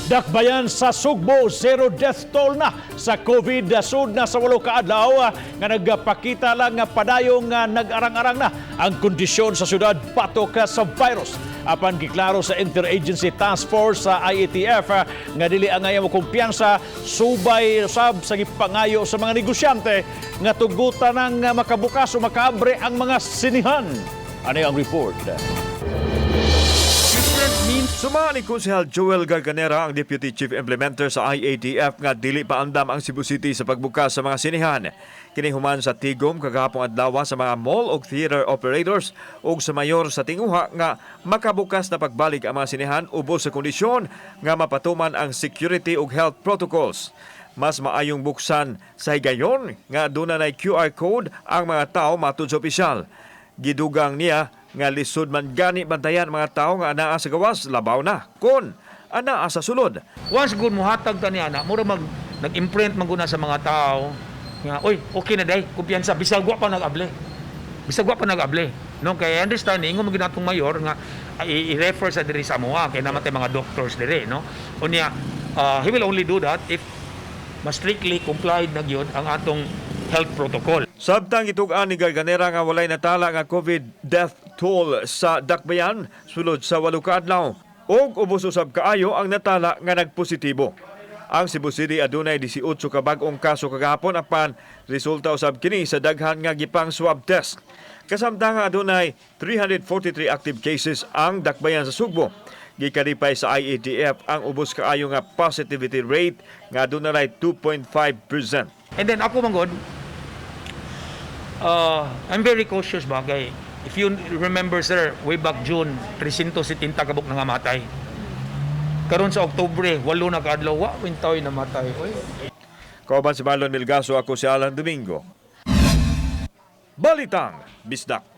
Dakbayan sa Sugbo, zero death toll na sa COVID sud na sa 8 ka adlaw nga nagpakita lang nga padayong nga nag-arang-arang na ang kondisyon sa syudad batok sa virus. Apan giklaro sa Interagency Task Force sa IATF nga dili angay mo kumpiyansa, subay sab sa gipangayo sa mga negosyante nga tugutan ng makabukas o makaabre ang mga sinihan. Ano ang report? Suma ni Konsehal Joel Garganera, ang Deputy Chief Implementer sa IATF, nga dili pa andam ang Cebu City sa pagbukas sa mga sinihan. Kini human sa tigom kagahapong adlaw sa mga mall ug theater operators ug sa mayor sa tinguha nga makabukas na pagbalik ang mga sinihan ubos sa kondisyon nga mapatuman ang security ug health protocols. Mas maayong buksan sa higayon nga aduna nay QR code ang mga tao, matud sa opisyal. Gidugang niya nga lisod man gani bantayan mga tao nga anaa sa gawas, labaw na kon anaa sa sulod. Once good muhatag ka niya na, mura mag nag-imprint man guna sa mga tao nga, "Oy, okay na day, kumpiyansa bisag wa pa nag-able." Bisag wa pa nag-able. No, kay understand ingon man gyud atong mayor nga i-refer sa diri sa amoa kay namatay mga doctors diri, no. Unya, he will only do that if mas strictly complied na gyud ang atong health protocol. Sabtang gitug-an ni Garganera nga walay natala nga COVID death toll sa Dakbayan sulod sa 8 ka adlaw ug ubos usab kaayo ang natala nga nagpositibo. Ang Cebu City adunay 18 ka bag-ong kaso kagahapon, apan resulta usab kini sa daghan nga gipang swab test. Kasamtang adunay 343 active cases ang Dakbayan sa Sugbo. Gikalipay sa IATF ang ubos kaayo nga positivity rate nga adunay 2.5%. And then ako man gud, I'm very cautious ba, kay if you remember, sir, way back June, 370 kabuk nangamatay. Karon sa Oktubre, 8 na kaadlaw, wa tao'y namatay. Oy. Kauban si Marlon Milgaso, ako si Alan Domingo. Balitang Bisdak.